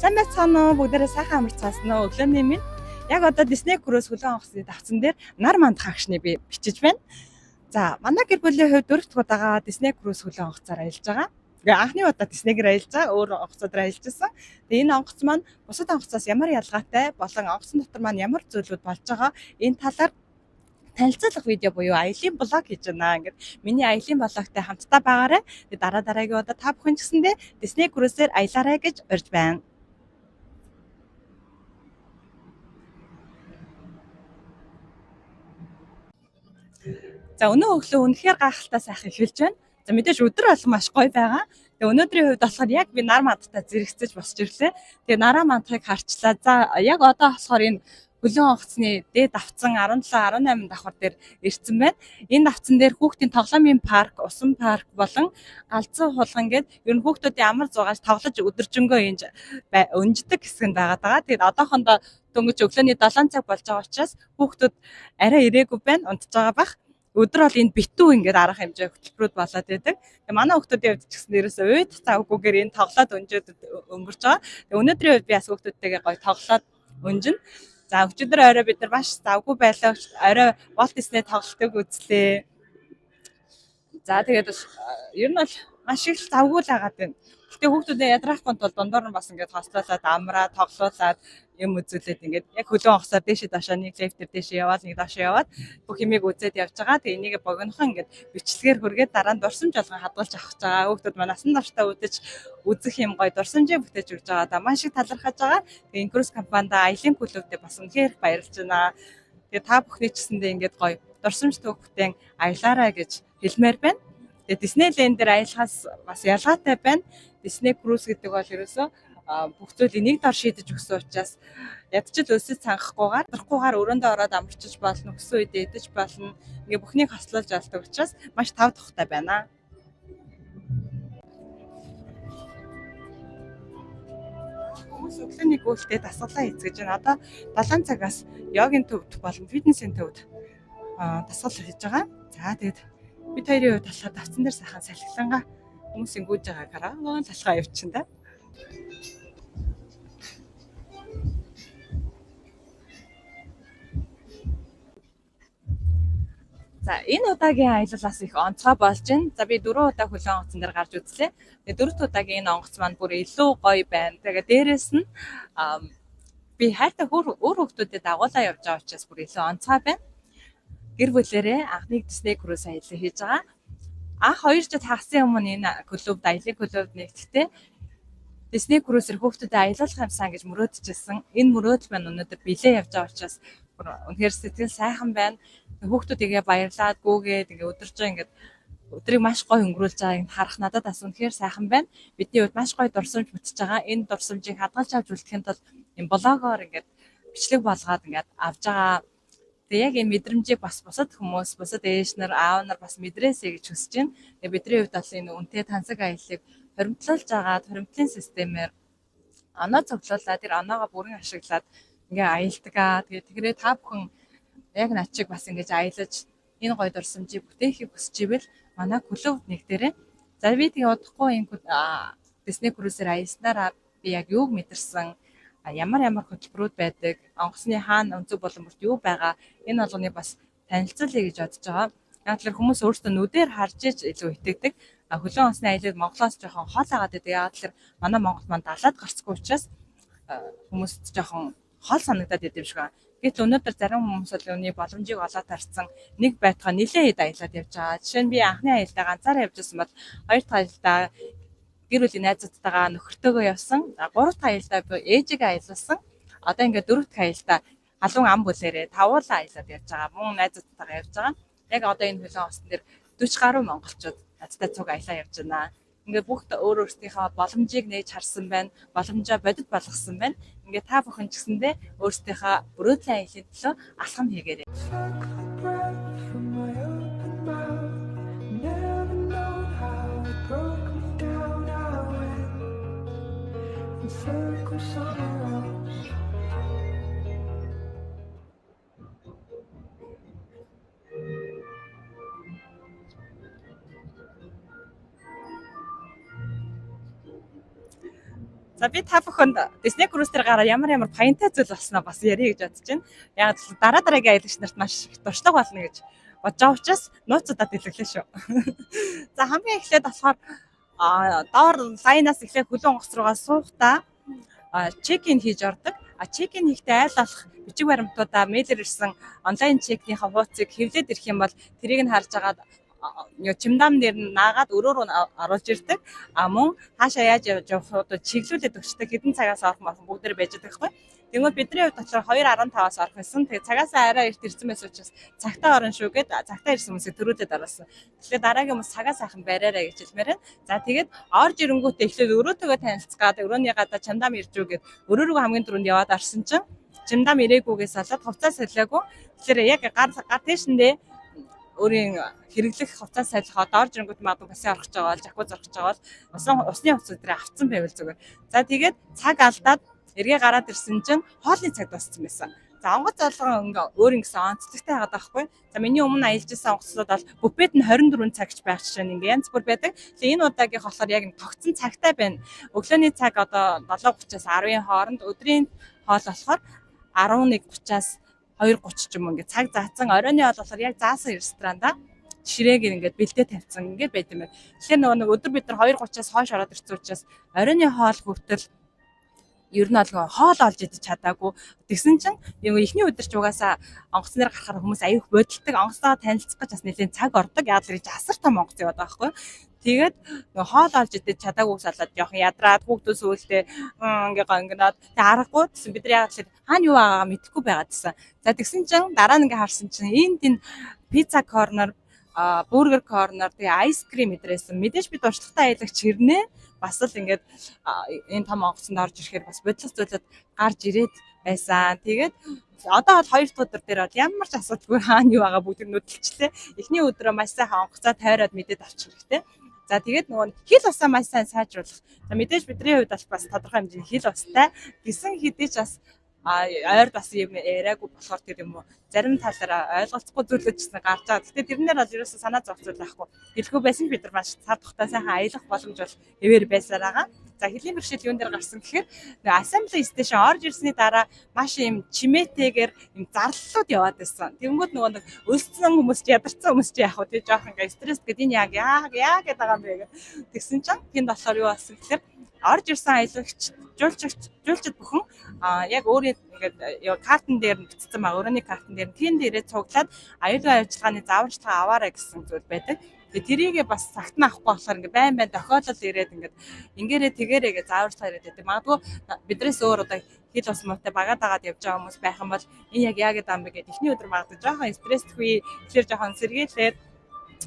Сайн байцгаана уу? Бүгдээрээ сайхан амарцгаасан уу? Өглөөний минь. Яг одоо Disney Cruise хөлөө онгоцны давцан дээр нар мандах агшны би бичиж байна. За, манай гэр бүлийн хувьд дөрөв дэх удаага Disney Cruise хөлөө онгоцоор аялж байгаа. Тэгээ анхны удаа Disney-гээр аялж байгаа, өөр онгоцоор аялж байсан. Тэгээ энэ онгоц маань бусад онгоцоос ямар ялгаатай болон онгоцон дотор маань ямар зүйлүүд болж байгаа энэ талаар танилцуулга видео буюу аялын блог хийж байна. Ингээд миний аялын блогтой хамтдаа байгаарай. Тэгээ дараа дараагийн удаа та бүхэн ч гэсэндээ Disney Cruise-ээр аялаарай гэж урьж байна. За өнөө өглөө үнэхээр гайхалтай сайхан эхэлж байна. За мэдээж өдөр бол маш гоё байгаа. Тэгээ өнөөдрийн хувьд болохоор яг би нар мандтай зэрэгцэж босч ирлээ. Тэгээ нараа мандахыг харчлаа. За яг одоо болохоор энэ хөлөн онгоцны дээд давцсан 17 18 давхар дээр ирсэн байна. Энэ давцсан дээр хүүхдийн тоглоомын парк, усан парк болон галзуу хулган гээд ер нь хүүхдүүдийн амар зугааж тоглож өдөржингөө энэ өнждөг хэсэг нь байгаад байгаа. Тэгээд одоохондоо дөнгөж өглөөний 7 цаг болж байгаа учраас хүүхдүүд арай ирээгүй байна, унтж байгаа бах. Өдөр бол энэ битүү ингээд арга хэмжээ хөтөлбөрүүд болоод байдаг. Тэгээ манай хүүхдүүдийн хувьд ч гэсэн ерөөсөө уйд завгүйгээр энэ тоглоод өнжөөд өнгөрч байгаа. Тэгээ өнөөдрийн хувьд би бас хүүхдүүдтэйгээ гоё тоглоод өнжинэ. За өчигдөр орой бид нар маш завгүй байлаа. Орой Walt Disney тоглолтыг үзлээ. За тэгээд бас ер нь бол маш их л завгүй л агаад байна. Гэтэ хүүхдүүдээ ядраахгүй тул дундуур нь бас ингээд хослуулад амраа тоглуулад юм үзүүлээд ингээд яг хөлөө онгоцоор дээшээ доошоо нэг лифтер дээшээ яваад нэг доошоо яваад бүх юмыг үзээд явж байгаа. Тэгээ энийг богинохон ингээд бичлэгээр хүргээд дараа нь дурсамж болгон хадгалж авах гэж байгаа. Хүүхдүүд маань насан туршдаа үдэж үзэх юм гоё дурсамжийг бүтээж өгч байгаа. Да маш их талархаж байгаа. Тэгээ Incruise компанид аялын клубтэй бас үнэхээр их баярлж байна. Тэгээ та бүхний ч гэсэндээ ингээд гоё дурсамж түүхтэй аялаарай гэж хэлмээр байна. Тэгээ Disneyland дээр аялахаас бас ялгаатай байна. Disney Cruise гэдэг бол ерөөсөө бүх зүйлийг нэг дор шийдэж өгсөн учраас ядчил өлсөж цангахгүйгээр, ядрахгүйгээр өрөөндөө ороод амарчиж болно, өссөн үедээ идэж болно. Ингээ бүхнийг хослуулж алдаг учраас маш тав тухтай байна. Хүмүүс өглөөний гүйлтээ дасгалаа хийцгэж байна. Одоо 7 цагаас йогийн төвд болон фитнесийн төвд дасгал хийж байгаа. За тэгээд бид хоёрын хувьд болохоор давцсан дээр сайхан салхилангаа хүмүүсийн гүйж байгааг хараа. Талхаа явчихна да. За энэ удаагийн аялал бас их онцгой болж байна. За би 4 удаа хөлөө онгоцон дээр гарч үзлээ. Тэгээ дөрөвт удаагийн энэ онгоц маань бүр илүү гоё байна. Тэгээ дээрэс нь би хайртай өөр хүүхдүүдэд дагуулаа явж байгаа учраас бүр илүү онцгой байна. Гэр бүлээрээ анхны Disney Cruise аялал хийж байгаа. Анх 2 жил хагасын өмнө энэ клубд аялын клубд нэгдэхдээ Disney Cruise-ээр хүүхдүүдэд аялуулах юмсан гэж мөрөөдөжсэн. Энэ мөрөөдөл маань өнөөдөр билээ явж байгаа учраас бүр үнэхээр сэтгэл сайхан байна. Хүүхдүүд ингээ баярлаад гүүгээд ингээ өдөржин ингээд өдрийг маш гоё өнгөрүүлж байгааг харах надад бас үнэхээр сайхан байна. Бидний хувьд маш гоё дурсамж бүтэж байгаа. Энэ дурсамжийг хадгалж авч үлдэхин тулд энэ блогоор ингээд бичлэг болгоод ингээд авж байгаа. Тэгээ яг энэ мэдрэмжийг бас бусад хүмүүс, бусад ээж нар, аав нар бас мэдрээсэй гэж хүсэж байна. Тэгээ бидний хувьд бол энэ үнэтэй тансаг аяллыг хоримтлуулж байгаа хоримтлын системээр оноо цуглуулаад тэр оноогоо бүрэн ашиглаад ингээ аялдаг аа. Тэгээ тэгрээ та бүхэн яг над чиг бас ингэж аялаж энэ гоё дурсамжийг бүтээхийг хүсэж ивэл манай клуб нэг дээрээ. За би тэгээ удахгүй энэ Disney Cruise-ээр аялснараа би яг юуг мэдэрсэн, ямар ямар хөтөлбөрүүд байдаг, онгоцны хаана өнцөг болон бүрт юу байгаа энэ болгоныг бас танилцуулъя гэж бодож байгаа. Яг тэр хүмүүс өөрсдөө нүдээр харж иж илүү итгэдэг. Хөлөө онгоцны аялал Монголоос жоохон хол агаад байдаг. Яг тэр манай Монгол маань далаад гарцгүй учраас хүмүүст жоохон хол санагдаад идэв шиг байна. Гэтэл өнөөдөр зарим хүмүүс бол үүний боломжийг олоод тарцсан нэг байтугай нэлээд хэд аялаад явж байгаа. Жишээ нь би анхны аялалдаа ганцаараа явж байсан бол хоёр дахь аялалдаа гэр бүлийн найзуудтайгаа нөхөртөөгөө явсан. Гурав дахь аялалдаа би ээжигээ аялуулсан. Одоо ингээд дөрөв дахь аялалдаа халуун ам бүлээрээ тавуулаа аялаад явж байгаа. Мөн найзуудтайгаа явж байгаа. Яг одоо энэ хөлөө онгоцон дээр 40 гаруй монголчууд надтай цуг аялаа явж байна. Ингээд бүгд өөр өөрсдийнхөө боломжийг нээж харсан байна. Боломжоо бодит болгосон байна. Ингээд та бүхэн ч гэсэндээ өөрсдийнхөө мөрөөдлийн аяллаа төлөө алхам хийгээрэй. Took the breath from my open mouth. Never known how it broke me down. I went in circles somewhere else. За, би та бүхэнд Disney Cruise дээр гараа ямар ямар паянтай зүйл болсноо бас ярих гэж бодож байна. Яг л дараа дараагийн аялагч нарт маш их туршлага болно гэж бодож байгаа учраас нууцудаа дэлгэглээ шүү. За, хамгийн эхлээд болохоор доор line аас эхлээд хөлөө онгоц руугаа суухдаа check-in хийж ордог. А check-in хийхдээ айл болох бичиг баримтуудаа, мэйлэр ирсэн онлайн check нийхаа хуудсыг хэвлээд ирэх юм бол тэрийг нь харж агаад юу чемодан дээр нь наагаад өрөө рүү оруулж ирдэг. А мөн хаашаа яаж явж явах вэ, чиглүүлээд өгчдөг. Хэдэн цагаас орох морох бүгдээр байж байгаа байхгүй. Тэнгүүд бидний хувьд болохоор 2:15-аас орох байсан. Тэгээ цагаасаа арай эрт ирсэн байсан учраас цагтаа орно шүү гэд цагтаа ирсэн хүмүүсийг төрүүлээд оруулсан. Тэгэхээр дараагийн хүмүүс цагаа сайхан бариарай гэж хэлмээр байна. За, тэгээд орж ирэнгүүтээ эхлээд өрөөтэйгөө танилцгаад, өрөөний гадаа чемодан ирж үү гэд өрөө рүү хамгийн түрүүнд яваад орсон чинь чемодан ирээгүйгээс болоод хувцас солиагүй. Тэгэхээр яг гар гар тийшэндээ өөрийн хэрэглэх хувцас солих, одоо орж ирэнгүүт магадгүй бассейн орох гэж байгаа бол, jacuzzi орох гэж байгаа бол усны хувцас өдрөө авцсан байвал зүгээр. За, тэгээд цаг алдаад эргээ гараад ирсэн чинь хоолны цаг дууссан байсан. За, онгоц болгон ингээ өөр ингэсэн онцлогтой байгаад байхгүй. За, миний өмнө аялж исэн онгоцнууд бол буфет нь 24 цагч байх жишээ нь ингээ янз бүр байдаг. Тэгээ энэ удаагийнх болохоор яг тогтсон цагтай байна. Өглөөний цаг одоо 7:30-аас 10-ын хооронд, өдрийн хоол болохоор 11:30-аас 2:30 ч юм уу, ингээ цаг заасан. Оройны хоол болохоор яг заасан ресторанда ширээг ингээд бэлдээ тавьсан, ингээд байт юм байна. Тэгэхээр нөгөө нэг өдөр бид нар 2:30-аас хойш ороод ирсэн учраас оройны хоол хүртэл ер нь бол хоол олж идэж чадаагүй. Тэгсэн чинь юм эхний өдөр ч угаасаа онгоцноор гарахаар хүмүүс аюух бодилдог. Онгоцноо танилцах гэж бас нэлийн цаг ордог. Яг л асар том онгоц яваад байгаа байхгүй. Тэгээд нөгөө хоол олж идэж чадаагүйс болоод жоохон ядраад, хүүхдүүд сүүлдээ ингээ гонгиноод тэг аргагүй гэсэн, бид нар яг л хаана юу байгаагаа мэдэхгүй байгаа гэсэн. За, тэгсэн чинь дараа нь ингээ харсан чинь энд энэ pizza corner, burger corner, тэгээ ice cream идрээсэн. Мэдээж бид туршлагатай аялагч хэрнээ бас л ингээд энэ том онгоцонд орж ирэхээр бас бодлого зүйлүүд гарч ирээд байсан. Тэгээд одоо бол хоёр дахь өдөр дээр бол ямар ч асуудалгүй хаана юу байгаа бүгд нүдэлчлээ. Эхний өдрөө маш сайхан онгоцоо тойроод мэдээд авчих хэрэгтэй. За, тэгээд нөгөө хил усаа маш сайн сайжруулах. За, мэдээж бидний хувьд бол бас тодорхой хэмжээний хил устай гэсэн хэдий ч бас ойр бас юм яриаггүй болохоор тэр юм уу, зарим талаараа ойлголцохгүй зүйлүүд ч гэсэн гарч байгаа. Гэтэ тэрнээр бол ерөөсөө санаа зовх зүйл байхгүй. Хэлэхгүй байсан ч бид нар маш цар тухтай сайхан аялах боломж бол хэвээр байсаар байгаа. За, хөлийн бэрхшээл юун дээр гарсан гэхээр нэг assembly station орж ирсний дараа маш юм чимээтэйгээр юм зарлалууд яваад байсан. Тэнгүүд нөгөө нэг өлссөн хүмүүс ч, ядарсан хүмүүс ч яах вэ? Тэг жоохон ингээ стресс гэдэг энэ яг яа яа гэдэг байгаа юм бэ гэх. Тэгсэн чинь тэнд болохоор юу болсон гэхээр орж ирсэн аялагч, жуулчид бүхэн яг өөрийн ингээд картан дээр нь бичсэн байгаа. Өрөөний картан дээр нь тэн дээрээ цуглаад аюулгүй ажиллагааны зааварчилгаа аваарай гэсэн зүйл байдаг. Тэгээ тэрийгээ бас цагт нь авахгүй болохоор ингээ байн байн тохиолдол ирээд, ингээд ингээрээ тэгээрээ гэж зааварчилгаа ирээд байдаг. Магадгүй бидрээс өөр одоо хэл ус муутай багаа дагаад явж байгаа хүмүүс байх юм бол энэ яг яа гэдэг юм бэ гэдэг эхний өдөр магадгүй жоохон стрессгүй, тэгэхээр жоохон сэргийлээд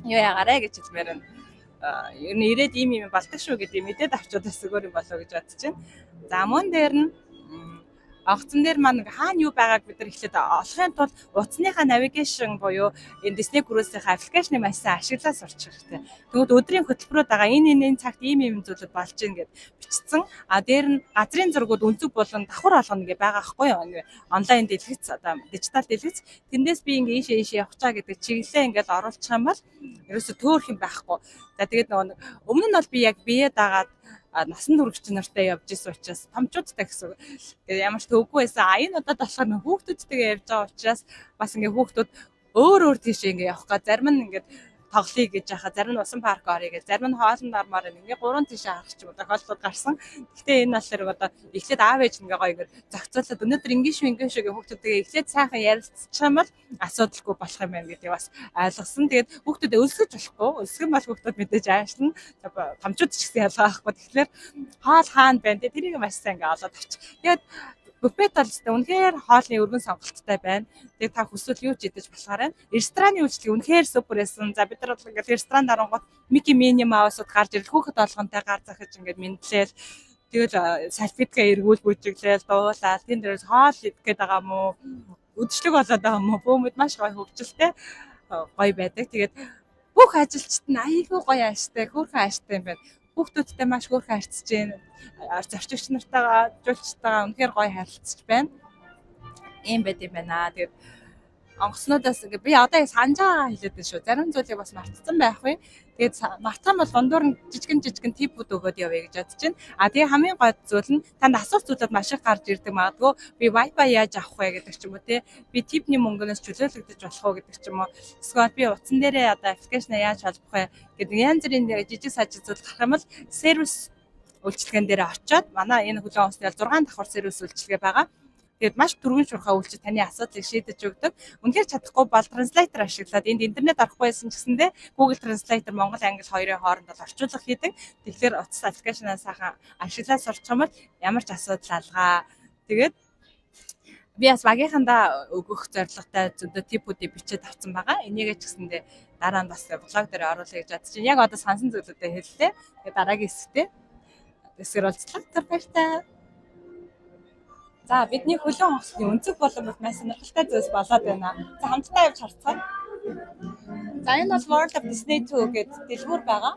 юу ягаарэ гэж хэлмээр байна. Ер нь ирээд ийм юм болдог шүү гэдэг мэдээд авчудаа зүгээр юм болоо гэж бодож байна. За, мөн дээр нь онгоцон дээр маань хаана юу байгааг бид нар эхлээд олохын тулд утасныхаа navigation буюу энэ Disney Cruise-ийн application ыг маш сайн ашиглаад сурчих хэрэгтэй. Тэгвэл өдрийн хөтөлбөрүүд байгаа, энэ энэ энэ цагт ийм ийм зүйлүүд болж гин гэд бичсэн. А дээр нь газрын зургууд өнцөг болон давхар болгоно ингээ байгаа хгүй юу? Ингээ онлайн дэлгэц, одоо дижитал дэлгэц. Тэндээс би ингээ ийшээ ийшээ явах чаа гэдэг чиглэлээ ингээл оруулчих юм бол ерөөсө төөрөх юм байхгүй. За, тэгээд нөгөө өмнө нь бол би яг бие дагаад насан туршид нартай явж исэн учраас, томчуудтай гэсэн үг. Тэгээд ямар ч төвгүй байсан. А энэ удаад болохоор нөх хүүхдүүдтэйгээ явж байгаа учраас бас ингээ хүүхдүүд өөр өөр тийшээ ингээ явах га, зарим нь ингээд тоглоё гэж яхаа, зарим нь усан парк орё гэж, зарим нь хоолнд ормоор байна. Ингээ гурван тийшээ харах ч юм уу тохиолдлууд гарсан. Гэхдээ энэ болохоор одоо эхлээд аав ээж ингээ гоё ингээ зохицуулаад, өнөөдөр ингэ шүү, ингэ шүү гэх хүүхдүүдтэйгээ эхлээд сайхан ярилцчих юм бол асуудалгүй болох юм байна гэдгийг бас ойлгосон. Тэгээд хүүхдүүдэд өлсгөж болохгүй. Өлсгөн бол хүүхдүүд мэдээж аашна. Томчууд ч гэсэн ялгаа байхгүй. Тэгэхээр хоол хаана байна те, тэрийг маш сайн ингээ олоод авч. Тэгээд буфет бол өстой үнэхээр хоолны өргөн сонголттой байна. Тэгээд та хүсвэл юу ч идэж болохоор байна. Рестораны үйлчлэг үнэхээр супер байсан. За, бид нар бол ингээд ресторан дарангууд Микки, Мини Маусууд гарч ирэл, хүүхэд болгонтой гар захиж ингээд мэндлээл, тэгэл салфетка эргүүл бүжиглээл, дуулаад, тэн дээрээс хоол идэх гээд байгаа мó, үдшилэг болоод байгаа мó, бөөмөд маш гоё хөгжилтэй, гоё байдаг. Тэгээд бүх ажилчид нь айгүй гоё ааштай, хөөрхөн ааштай юм байна. Хүүхдүүдтэй маш хөөрхөн харьцаж байна. Зорчигч нартайгаа, жуулчтайгаа үнэхээр гоё харилцаж байна. Ийм байт юм байна. Тэгээд Онгоцнуудаас ингээ би одоо яг санаж байгаа хэлээд байна шүү. Зарим зүйлийг бас мартсан байх вэ. Тэгээд мартсан бол дундуур нь жижигэн жижигэн tip үүд өгөөд явъя гэж бодож байна. А тэгээ хамгийн гол зүйл нь танд асуух зүйлүүд маш их гарч ирдэг магадгүй. Би Wi-Fi яаж авах вэ гэдэг ч юм уу те. Би tip ний мөнгөнөөс чөлөөлөгдөж болох уу гэдэг ч юм уу. Эсвэл би утсан дээрээ одоо application аа яаж холбох вэ гэдэг янз бүрийн жижиг сажиг зүйл гарах юм бол сервис үйлчилгээн дээр очиод манай энэ хөлөө онгоцны 6 давхар сервис үйлчилгээ байгаа. Тэгээд маш түргэн шуурхай үйлчил таны асуудлыг шийдэж өгдөг. Үнэхээр чадахгүй бол translator ашиглаад энд интернет орохгүй байсан ч гэсэндээ Google Translator Монгол англи хоёрын хооронд бол орчуулга хийдэг. Тэгэхээр утас application аа сайхан ашиглаад сурчих юм бол ямар ч асуудал алгаа. Тэгээд би бас багийнхандаа өгөх зорилготой зөндөө tip үүдийг бичээд авсан байгаа. Энийгээ ч гэсэндээ дараа нь бас vlog дээр оруулъя гэж бодож чинь яг одоо сансан зүйлүүдээ хэллээ. Тэгээд дараагийн хэсэгтээ хэсгээр уулзлаа. Тэр баяртай. За, бидний хөлөө онгоцны өнцөг болон бас маш сонирхолтой зүйлс болоод байна. За, хамтдаа явж харцгаая. За, энэ бол World of Disney 2 гэдэг дэлгүүр байгаа.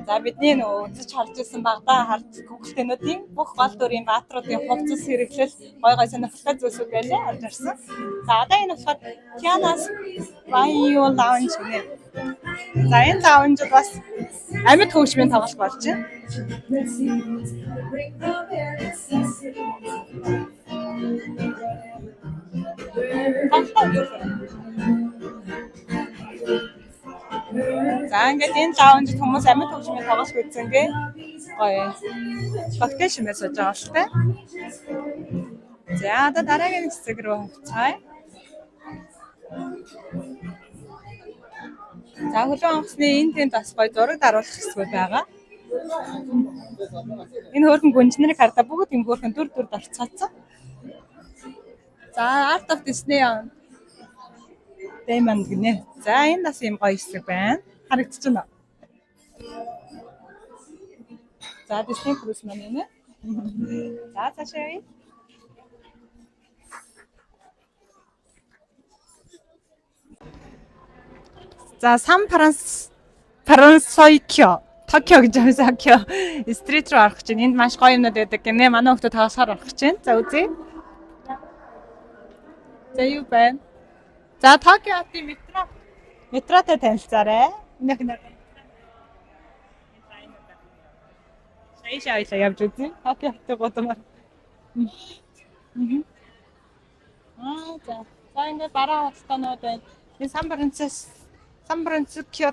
За, бидний нөгөө үзэж харж ирсэн багадаа харж хүүхэлдэйнүүдийн бүх гол дүрийн баатруудын хувцас хэрэглэл гой гой сонирхолтой зүйлсүүд байлаа орж ирсэн. За, одоо энэ болохоор Tiana's Bayou Lounge гэнэ. За, энэ lounge бас амьд хөгжмийн тоглолт болж байна. Bring the bare necessities. Тоглолтоо үзүүлсэн. За, ингээд энэ lounge хүмүүс амьд хөгжмийн тоглолт үзсэнгээ гоё коктейл шимээ сууж байгаа л та. За, одоо дараагийн хэсэг рүү хавцгаая. За, хөлөө онгоцны энэ тэнд бас гоё зураг даруулах хэсгүүд байгаа. Энэ хөөрхөн гүнжнэрийг хардаа бүгд юм хөөрхөн дүр дүр дарцгаацсан. За, Art of Disney on Demand гинэ. За, энэ бас юм гоё хэсэг байна. Харагдчих байна. За, Disney Cruise маань энэ. За, цаашаа явъя. За, Сан Франс Франсойкё Токио гэж байна. Токио street руу орох гэж байна. Энд маш гоё юмнууд байдаг гинэ. Манай хүмүүс тоглохоор орох гэж байна. За, үзье. За, юу байна? За, Токио хотын метро. Метротой танилцаарай. Энийх нь Шаишаа ойлаа явж үзье. Токио хотын гудамаар. Аа, за. За, ингээд бараа худалдаанууд байна. Энэ Сан Франциско Сан Франциско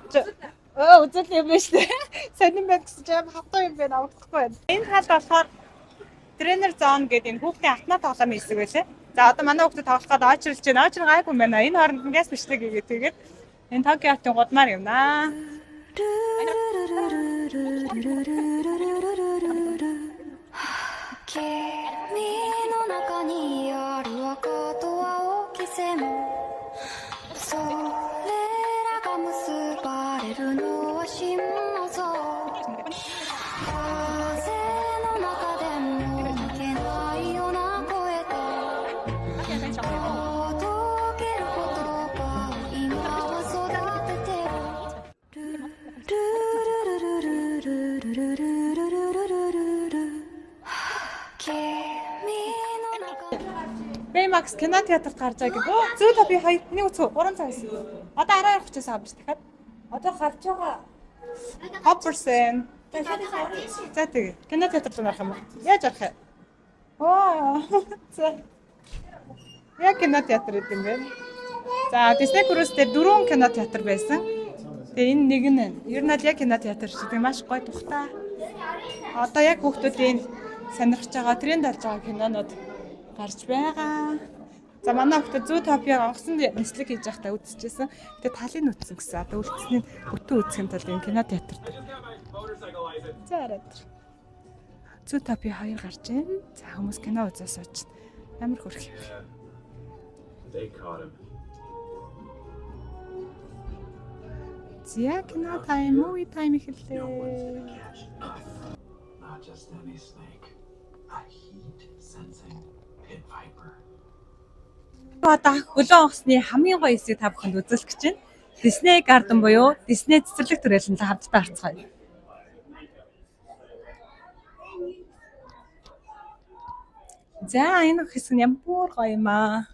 Өө, үзэл юм байна шүү дээ. Сонин байна гэсэн чинь амар хатуу юм байна, авахгүй байна. Энэ талд болохоор trainer zone гэдэг энэ хүүхдийн автомат тоглоомын хэсэг байлаа. За, одоо манай хүүхдүүд тоглох гээд очирлж байна. Очир гайгүй юм байна. Энэ хооронд нь газ бичлэг хийгээ тэгээд энэ Токио хотын гудмаар явнаа. 君の中にある赤と青き線それらが結ばれるのは真の像風の中でも負けないような声と届ける言葉を今は育ててるルルルルルルルルルルルルルル君の中 Baymax кино театрт гарч байгаа гэдэг. Зөө та би 2 1 үцүү 3 цаг байсан. Одоо 12:30-аас авч дахиад. Одоо гарч байгаа. Hopperson. За, тэгээ. Кино театр руу орох юм уу? Яаж орох юм? Оо. За. Яг кино театр гэдэг юм байна. За, Disney Cruise дээр дөрвөн кино театр байсан. Тэгээ энэ нэг нь ер нь л яг кино театр шиг тэгээ маш гоё тухтай. Одоо яг хүүхдүүдийн сонирхож байгаа тренд болж байгаа кинонууд гарч байгаа. За, манай хүүхдүүд Zootopia онгоцон нислэг хийж байхдаа үзчихсэн. Тэгээ талын үзсэн гэсэн. Одоо үлдсэний бүтэн үзэхин тулд энэ кино театр дээр. За, арай. Zootopia 2 гарч байна. За, хүмүүс кино үзээ сууж байна. Ямар хөөрх юм. They caught him. За, кино time, movie time эхэллээ. Catch us. Not just any snake. A heat sensing pit viper. Одоо хөлөө онгоцны хамгийн гоё хэсгийг та бүхэнд үзүүлэх гэж байна. Disney Garden буюу Disney цэцэрлэг түрээлэнд хамтдаа орцгоё. За, энэ хэсэг нь ямар гоё юм аа.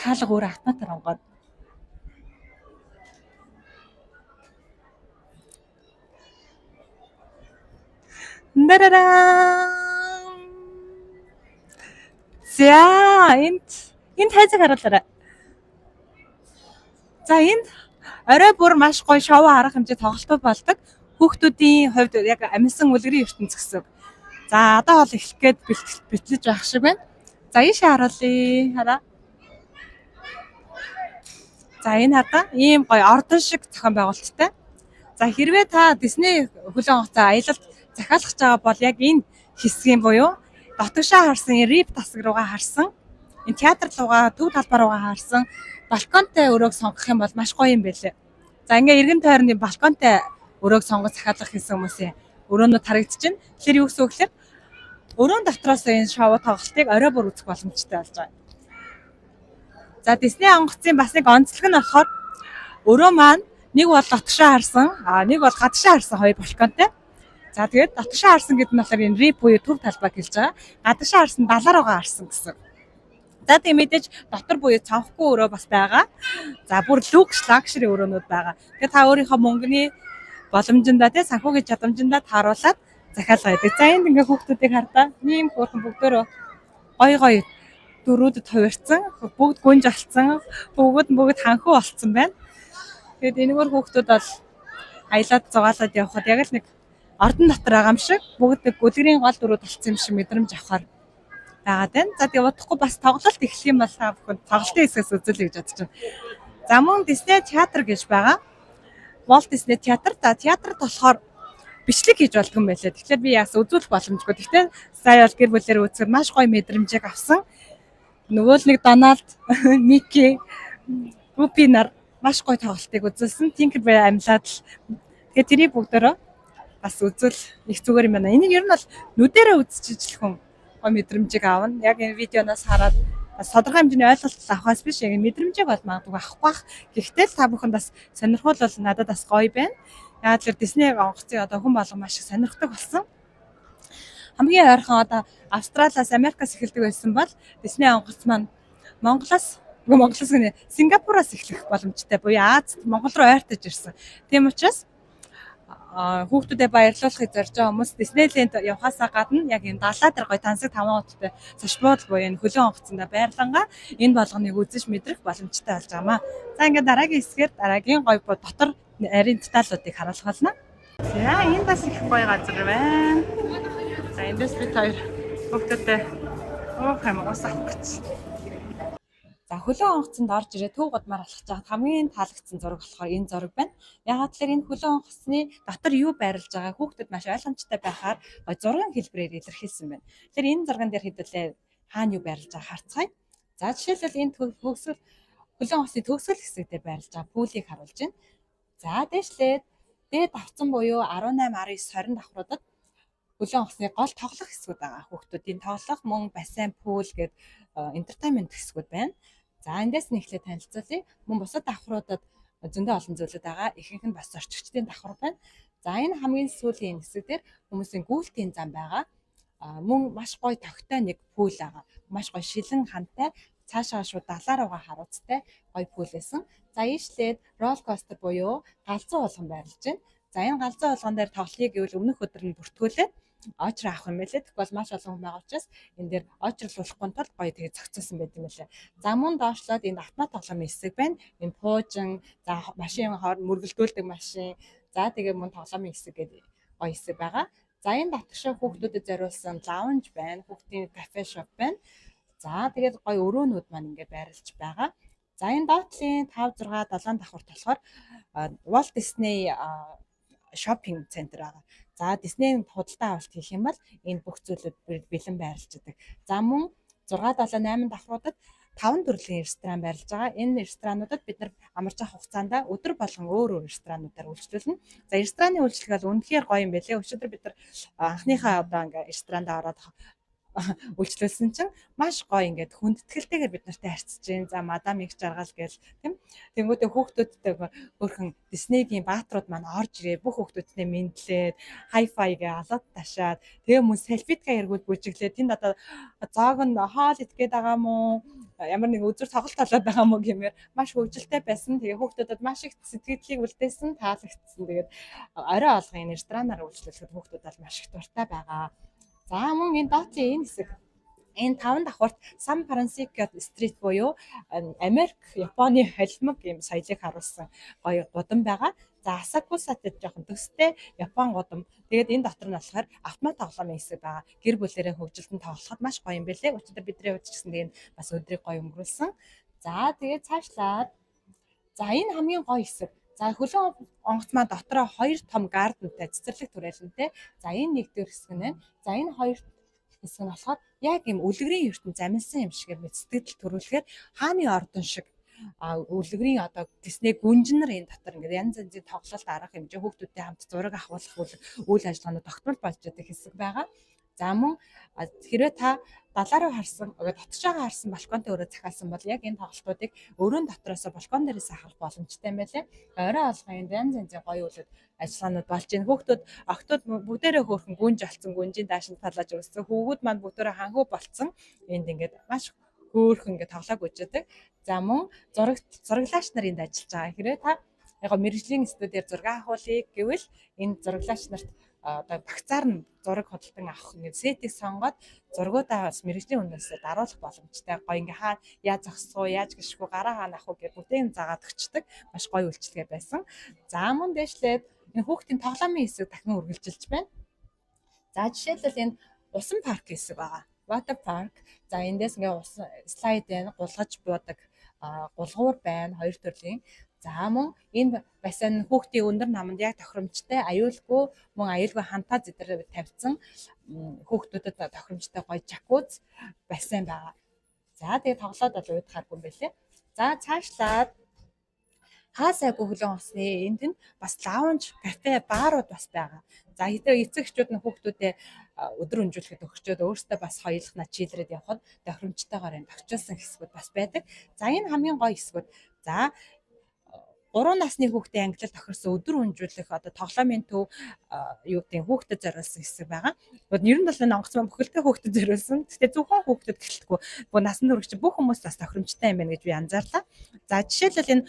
Хаалга өөр автоматар онгоод. Дарараа. За, энд хайзаг харуулаарай. За, энд орой бүр маш гоё шоу арга хэмжээ тоглолтууд болдог. Хүүхдүүдийн хувьд яг амилсан үлгэрийн ертөнц гэсэн. За, одоо бол эхлэх гээд бэлтгэж байх шиг байна. За, ийшээ харуулъя. Хараа. За, энэ хадаа ийм гоё ордон шиг зохион байгуулалттай. За, хэрвээ та Disney хөлөө онгоцоо аялалд захиалгаж байгаа бол яг энэ хэсгийн буюу дотгошоо харсан, Rip тасаг руугаа харсан, энэ театр руугаа, төв талбай руугаа харсан балконтой өрөөг сонгох юм бол маш гоё юм байлээ. За, ингээ эргэн тойрны балконтой өрөөг сонгож захиалга хийсэн хүмүүсийн өрөөнүүд харагдчихэв. Тэгэхээр юу гэсэн үг гэхээр өрөөн дотроос энэ шоу тоглолтыг орой бүр үзэх боломжтой болж байгаа. За, Disney онгоцын бас нэг онцлог нь болохоор өрөө маань нэг бол дотгошоо харсан, нэг бол гадагшаа харсан хоёр балконтой. За, тэгээд дотгошоо харсан гэдэг нь болохоор энэ Rip буюу төв талбайг хэлж байгаа. Гадагшаа харсан далаа руугаа харсан гэсэн. За, тийм мэдээж дотор буюу цонхгүй өрөө бас байгаа. За, бүр люкс luxury өрөөнүүд байгаа. Тэгээд та өөрийнхөө мөнгөний боломжиндаа, тий, санхүүгийн чадамжиндаа тааруулаад захиалга хийдэг. За, энд ингээ хүүхдүүдийг хардаа. Ийм хөөрхөн бүгдөө гоё гоё дөрүүдэд хувирсан, бүгд гүнж олцсон, бүгд ханхуу болцсон байна. Тэгээд энэгээр хүүхдүүд бол аялаад зугаалаад явхад яг л нэг ордон дотор байгаа юм шиг, бүгд нэг үлгэрийн гол дөрүүд болцсон юм шиг мэдрэмж авахар байгаад байна. За, тэгээ удахгүй бас тоглолт эхлэх юм бол та бүхэн тоглолтын хэсгээс үзүүлье гэж бодож байна. За, мөн Disney театр гэж байгаа. Walt Disney театр. За, театрт болохоор бичлэг хийж болдго юм байлаа. Тэгэхээр би яас үзүүлэх боломжгүй. Гэхдээ сая бол гэр бүлээр үзэхээр маш гоё мэдрэмжийг авсан. Нөгөө л нэг Дональд, Микки, Гуфи нар маш гоё тоглолтыг үзүүлсэн. Tinkerbell амьлаад л тэгээ тэрийг бүгдөө бас үзвэл их зүгээр юм байна. Энийг ер нь бол нүдэрээ үзчихэж л хүн гоё мэдрэмжийг авна. Яг энэ видеоноос хараад бас тодорхой хэмжээний ойлголт авахаас биш, яг мэдрэмжийг бол магадгүй авахгүй бах. Гэхдээ л та бүхэнд бас сонирхол бол надад бас гоё байна. Яг л Disney онгоцыг одоо хүн болгон маш их сонирхдаг болсон. Хамгийн ойрхон одоо Австралиас, Америкаас эхэлдэг байсан бол Disney онгоц маань Монголоос Монголоос гэнэ, Сингапураас эхлэх боломжтой буюу Аз, Монгол руу ойртож ирсэн. Тийм учраас хүүхдүүдэд баярлуулахыг зорж байгаа хүмүүс Disneyland явхаасаа гадна яг энэ далаа дээр гоё тансаг таван хоттой цочмууд буюу энэ хөлөө онгоцондоо байрлангаа энэ болгоныг үзэж мэдрэх боломжтой болж байгаа маа. За, ингээд дараагийн хэсгээр дараагийн гоё дотор нарийн деталуудыг харуулах болно. За, энэ бас их гоё газар байна. За, эндээс бид хоёр хүүхдүүдтэй уух юм ус авах гэж. За, хөлөө онгоцонд орж ирээ төв гудмаар алхаж байхад хамгийн таалагдсан зураг болохоор энэ зураг байна. Яагаад тэгэхээр энэ хөлөө онгоцны дотор юу байрлаж байгааг хүүхдэд маш ойлгомжтой байхаар гоё зургийн хэлбэрээр илэрхийлсэн байна. Тэгэхээр энэ зурган дээр хэдүүлээ хаана юу байрлаж байгааг харцгаая. За, жишээлбэл, энэ төгсгөл хөлөө онгоцны төгсгөл хэсэг дээр байрлаж байгаа pool ийг харуулж байна. За, дээшлээд дээд давхцан буюу 18, 19, 20 давхруудад хөлөө онгоцны гол тоглох хэсгүүд байгаа. Хүүхдүүдийн тоглох, мөн бассейн, pool гэдэг entertainment хэсгүүд байна. За, эндээс нь эхлээд танилцуулъя. Мөн бусад давхруудад зөндөө олон зүйлүүд байгаа. Ихэнх нь бас зорчигчдын давхар байна. За, энэ хамгийн сүүлийн хэсэг дээр хүмүүсийн гүйлтийн зам байгаа. Мөн маш гоё тогтой нэг pool байгаа. Маш гоё шилэн хантай, цаашаа шууд далаа руугаа харуулцтай гоё pool байсан. За, ийшлээд roller coaster буюу галзуу хулган байрлаж байна. За, энэ галзуу хулган дээр тоглоё гэвэл өмнөх өдөр нь бүртгүүлээд очор авах юм байлээ. Тэгэхгүй бол маш олон хүн байгаа учраас энэ дээр очрлуулахгүй тулд гоё тэгээ зохицуулсан байт юм байлээ. За, мөн доошлоод энд автомат тоглоомын хэсэг байна. Энэ пуужин, за, машин хоор мөргөлдүүлдэг машин, за, тэгээ мөн тоглоомын хэсэг гэдэг гоё хэсэг байгаа. За, энэ дотгошоо хүүхдүүдэд зориулсан lounge байна. Хүүхдийн cafe shop байна. За, тэгээд гоё өрөөнүүд маань ингээд байрлаж байгаа. За, энэ доотлын 5 6 7 давхарт болохоор Walt Disney shopping center байгаа. За, Disney худалдаа авалт хийх юм бол энэ бүх зүйлүүд бэлэн байрлаж байдаг. За, мөн 6 7 8 давхруудад таван төрлийн ресторан байрлаж байгаа. Энэ ресторануудад бид нар амарч авах хугацаанд өдөр болгон өөр өөр ресторануудаар үйлчлүүлнэ. За, рестораны үйлчлэг бол үнэхээр гоё юм байлээ. Өчигдөр бид нар анхныхаа одоо ингээ ресторанд ороод үйлчлүүлсэн чинь маш гоё ингээд хүндэтгэлтэйгээр бид нартай харьцаж байна. За, мадам их жаргал гээл тийм. Тэнгүүтээ хүүхдүүдтэй өөрхөн Disney-гийн баатрууд маань орж ирээ бүх хүүхдүүдтэй мэндлээд, high five гээ алаад ташаад, тэгээ мөн салфетка эргүүл бүжиглээ. Тэнд одоо зоог нь хоол идгээд байгаа мó Ямар нэг үзүр тоглолт болоод байгаа мó гэмээр маш хөгжилтэй байсан. Тэгээ хүүхдүүдэд маш их сэтгэлийг үлдээсэн, таалагдсан. Тэгээд орой болгон энэ ресторанаар үйлчлүүлэхэд хүүхдүүд бол маш их дуртай байгаа. За, мөн энэ доотлын энэ хэсэг, энэ таван давхарт Сан Франциско Street буюу Америк, Японы холимог юм соёлыг харуулсан гоё гудам байгаа. За, Асакусатай жоохон төстэй Япон гудам. Тэгээд энэ дотор нь болохоор автомат тоглоомын хэсэг байгаа. Гэр бүлэрээ хөгжилдөн тоглоход маш гоё юм бэлээ. Өчигдөр бидний хувьд ч гэсэн тэгээд бас өдрийг гоё өнгөрүүлсэн. За, тэгээд цаашлаад, за, энэ хамгийн гоё хэсэг. За, хөлөө онгоц маань дотроо хоёр том garden тай, цэцэрлэг түрээлэнтэй. За, энэ нэгдүгээр хэсэг нь байна. За, энэ хоёр хэсэг нь болохоор яг юм үлгэрийн ертөнц замилсан юм шиг мэт сэтгэл төрүүлэхээр хааны ордон шиг үлгэрийн одоо Дисней гүнжнэр энэ дотор ингээд янз янзын тоглолт, арга хэмжээ, хүүхдүүдтэй хамт зураг авахулах үйл ажиллагаанууд тогтмол болж байгаа хэсэг байгаа. За, мөн хэрвээ та далаа руу харсан, дотгошоогоо харсан балконтой өрөө захиалсан бол яг энэ тоглолтуудыг өрөөн дотроосоо балкон дээрээс авах боломжтой юм байлээ. Орой болгон энд янз янзын гоё үйл ажиллагаанууд болж байна. Хүүхдүүд, охидууд бүгдээрээ хөөрхөн гүнж олцсон, гүнжийн даашинд талааж өссөн. Хүүгүүд маань бүгдээрээ ханхуу болцсон. Энд ингээд маш хөөрхөн ингээд тоглоог үжидэг. За, мөн зураглаач нар энд ажиллаж байгаа. Хэрвээ та яг мэргэжлийн студиэр зураг авахулъя гэвэл энэ зураглаач нарт одоо багцаар нь зураг худалдан авах ингээд set ийг сонгоод зургуудаа бас мэргэжлийн хүнээсээ даруулах боломжтой. Гоё ингээ хаа яаж зогсох уу, яаж гიშгүү, гараа хаана авах уу гэх бүтээн заагаад өгчдөг. Маш гоё үйлчилгээ байсан. За, мөн дээшлээд энэ хүүхдийн тоглоомын хэсэг дахин үргэлжилж байна. За, жишээлбэл, энэ усан парк хэсэг байгаа. Water park. За, эндээс ингээ усан slide байна, гулгаж буудаг гулгуур байна, хоёр төрлийн. За, мөн энэ бассейн хүүхдийн өндөр наманд яг тохиромжтой, аюулгүй, мөн аюулгүй хантаа зэдэр тавьсан, хүүхдүүдэд тохиромжтой гоё jacuzzi бассейн байгаа. За, тэгээ тоглоод бол уйдахааргүй юм байлээ. За, цаашлаад хаа сайгүй хөлөө онгоцны энд нь бас lounge, кафе, баарууд бас байгаа. За, хэдий эцэг эхчүүд нь хүүхдүүдэд өдөр өнжүүлэхэд өгчөөд өөрсдөө бас хоёулахна chill рээд явхад тохиромжтойгоор энэ тохижуулсан хэсгүүд бас байдаг. За, энэ хамгийн гоё хэсгүүд. За, 3 насны хүүхдээ ангилал тохирсон өдөр өнжүүлэх одоо тоглоомын төв, юу гэдэг, хүүхдэд зориулсан хэсэг байгаа. Ер нь бол энэ онгоц маань бүхэлдээ хүүхдэд зориулсан. Гэхдээ зөвхөн хүүхдэд гэлтгүй бүх насанд хүрэгч бүх хүмүүс бас тохиромжтой юм байна гэж би анзаарлаа. За, жишээлбэл, энэ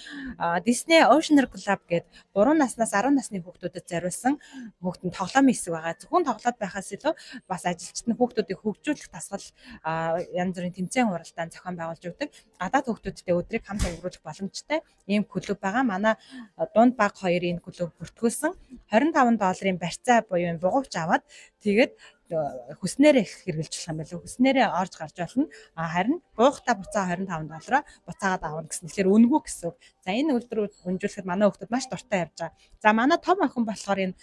Disney Oceaneer Club гэдэг 3 наснаас 10 насны хүүхдүүдэд зориулсан хүүхдэн тоглоомын хэсэг байгаа. Зөвхөн тоглоод байхаас илүү бас ажилчид нь хүүхдүүдийг хөгжүүлэх дасгал, янз бүрийн тэмцээн, уралдаан зохион байгуулж өгдөг. Гадаад хүүхдүүдтэй өдрийг хамт өнгөрүүлэх боломжтой ийм клуб байгаа. Манай дунд баг хоёр энэ клуб бүртгүүлсэн. 25 долларын барьцаа буюу бугуувч аваад тэгээд хүснээрээ их хэрэгжилж болох юм байлаа. Хүснээрээ орж гарч болно. А харин буухтаа буцаа 25 доллараа буцаагаад авна гэсэн. Тэгэхээр үнэгүй гэсэн үг. За, энэ өдөр өнжүүлэхэд манай хүүхдүүд маш дуртай явж байгаа. За, манай том охин болохоор энэ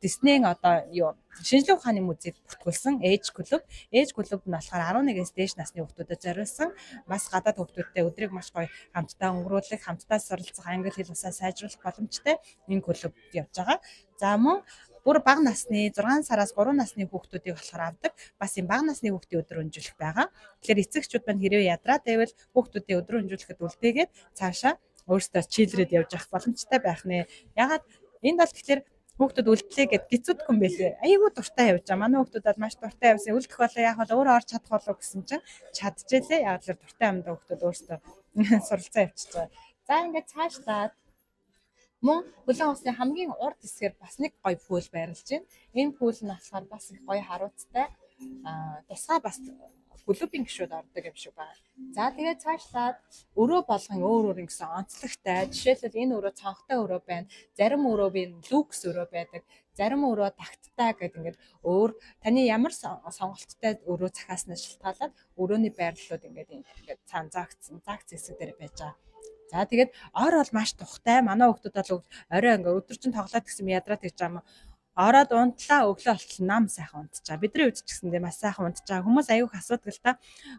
Disney-ийн одоо юу шинжлэх ухааны музейд бүртгүүлсэн Age Club. Age Club нь болохоор 11-ээс дээш насны хүүхдүүдэд зориулсан. Бас гадаад хүүхдүүдтэй өдрийг маш гоё хамтдаа өнгөрүүлэх, хамтдаа суралцах, англи хэл усаа сайжруулах боломжтой энэ клуб явж байгаа. За, мөн бүр бага насны 6 сараас 3 насны хүүхдүүдийг болохоор авдаг. Бас юм бага насны хүүхдийн өдөр өнжүүлэх байгаа. Тэгэхээр эцэг эхчүүд маань хэрвээ ядраад байвал хүүхдүүдийн өдөр өнжүүлэхэд үлдээгээд цаашаа өөрсдөө chill рээд явж явах боломжтой байх нэ. Ягаад энд бол тэгэхээр хүүхдүүд үлдлээ гэд гизүүдгүй юм бэлээ. Айгүй дуртай явж байгаа. Манай хүүхдүүд бол маш дуртай явсан. Үлдэх болоо, яах бол, өөрөө орж чадах болов гэсэн чинь чадчихлээ. Яг л дуртай амьд хүүхдүүд өөрсдөө суралцаа явчихж байгаа. За, ингээд цаашлаад мөн хөлөө онгоцны хамгийн урд хэсгээр бас нэг гоё pool байрлаж байна. Энэ pool нь болохоор бас их гоё харууцтай. Тусгай бас клубын гишүүд ордог юм шиг байна. За, тэгээд цаашлаад өрөө болгон өөр өөр ингэсэн онцлогтой. Жишээлбэл, энэ өрөө цонхтой өрөө байна. Зарим өрөө би люкс өрөө байдаг. Зарим өрөө тагттай гэдэг, ингээд өөр таны ямар сонголттой өрөө захиаснаас шалтгаалаад өрөөний байрлалууд ингээд ингээд цаана заагдсан заагц хэсэг дээр байж байгаа. За, тэгээд ор бол маш тухтай. Манай хүүхдүүд бол орой ингээ өдөржин тоглоод гэсэн ядраад гэж байгаа юм. Ороод унтлаа, өглөө болтол нам сайхан унтчаа. Бидний үед ч гэсэндээ маш сайхан унтчаа. Хүмүүс аюух асуудаг л та.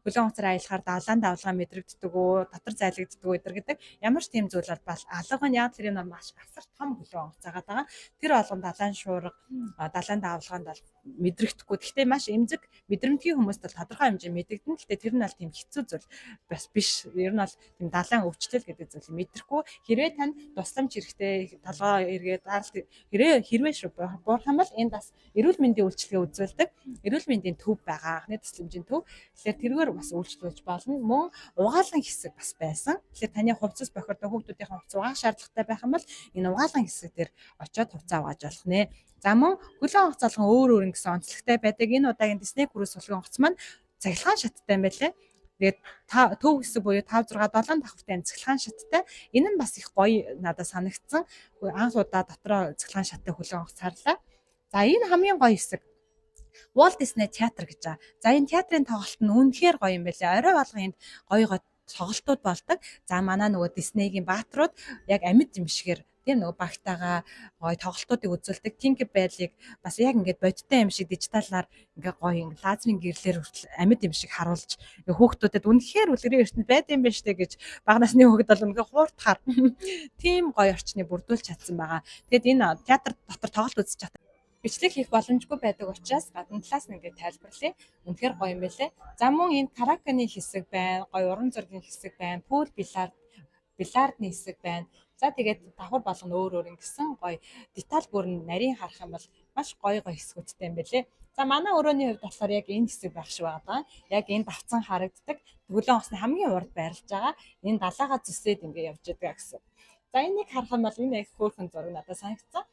Хөлөө онгоцоор аялахаар далайн давлгаа мэдрэгддэг үү, дотор зайлагддаг үү гэдэг. Ямар ч тийм зүйл бол алга нь, яг тэр энэ маш асар том хөлөө онгоц байгаа. Тэр болгон далайн шуурга, далайн давлгаанд бол мэдрэгдэхгүй. Гэхдээ маш эмзэг мэдрэмтгий хүмүүст бол тодорхой хэмжээ мэдэгдэнэ. Гэхдээ тэр нь бол тийм хэцүү зүйл бас биш. Ер нь бол тийм далайн өвчлөл гэдэг зүйлийг мэдрэхгүй. Хэрвээ тань тусламж хэрэгтэй, толгой эргээд даралт хэрвээ шүү буурах юм бол энд бас эрүүл мэндийн үйлчилгээ үзүүлдэг. Эрүүл мэндийн төв байгаа. Анхны тусламжийн төв. Тэгэхээр тэргээр бас үйлчлүүлж болно. Мөн угаалгын хэсэг бас байсан. Тэгэхээр таны хувцас бохирдоо, хүүхдүүдийн хувцас угаах шаардлагатай байх юм бол энэ угаалгын хэсэг дээр очиод хувцас угааж болох нэ. За, мөн хөлөө онгоц болгон өөр өөр ингэсэн онцлогтой байдаг. Энэ удаагийн Disney Cruise хөлгөн онгоц маань цахилгаан шаттай юм байлээ. Тэгээд та төв хэсэг буюу 5 6 7 давхартай цахилгаан шаттай. Энэ нь бас их гоё надад санагдсан. Анх удаа дотроо цахилгаан шаттай хөлгөн онгоц харлаа. За, энэ хамгийн гоё хэсэг Walt Disney театр гэж байгаа. За, энэ театрын тоглолт нь үнэхээр гоё юм байлээ. Орой болгон энд гоё гоё тоглолтууд болдог. За, манай нөгөө Disney-гийн баатрууд яг амьд юм шигээр тийм нөгөө багтаага гоё тоглолтуудыг үзүүлдэг. Tinker Bell-ыг бас яг ингээд бодиттой юм шиг дижиталаар ингээ гоё ингээ лазерын гэрлээр хүртэл амьд юм шиг харуулж, ингээ хүүхдүүдэд үнэхээр үлгэрийн ертөнд байд юм байна штэ гэж бага насны хүүхэд бол үнэхээр хууртахаар тийм гоё орчныг бүрдүүлж чадсан байгаа. Тэгээд энэ театр дотор тоглолт үзэж чадсан. Бичлэг хийх боломжгүй байдаг учраас гадна талаас нь ингээд тайлбарлая. Үнэхээр гоё юм байлээ. За, мөн энэ караокены хэсэг байна, гоё уран зургийн хэсэг байна, pool бильярд, бильярдны хэсэг байна. За, тэгээд давхар болгоно өөр өөр ингэсэн гоё деталь бүр нарийн харах юм бол маш гоё гоё хэсгүүдтэй юм байлээ. За, манай өрөөний хувьд болохоор яг энэ хэсэг байх шиг байгаа. Яг энэ давцсан харагддаг. Хөлөөн онгоцны хамгийн урд байрлаж байгаа. Энэ далайгаа зүсээд ингээ явж байгаа гэсэн. За, энийг харах юм бол энэ их хөөрхөн зураг надад санагдсан.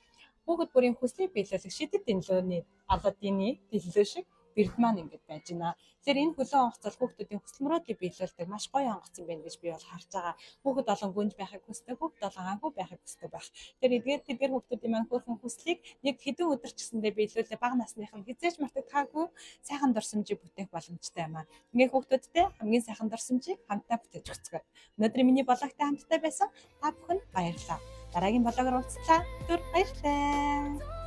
Хүүхэд бүрийн хүслийг биелүүлэх шидэт дэлөөний Аладдины дэлөө шиг бэрд маань ингэж байж байна. Тэгэхээр энэ хөлөөн онгоц бол хүүхдүүдийн хүсэл мөрөөдлийг биелүүлдэг маш гоё онгоц юм байна гэж би бол харж байгаа. Хүүхэд олон гүнж байхыг хүсдэг, хүүхэд олон ганхуу байхыг хүсдэг байх. Тэгэхээр эдгээр хүүхдүүдийн маань хөөрхөн хүслийг нэг хэдэн өдөр ч гэсэндээ биелүүлээ бага насных нь хэзээ ч мартагдахаагүй сайхан дурсамжийг бүтээх боломжтой юм аа. Ингээ хүүхдүүдтэй хамгийн сайхан дурсамжийг хамтдаа бүтээж өгцгөөе. Өнөөдөр миний блогтой хамтдаа байсан та бүхэнд баярлалаа. Дараагийн блогоор уулзлаа. Түр баярлалаа.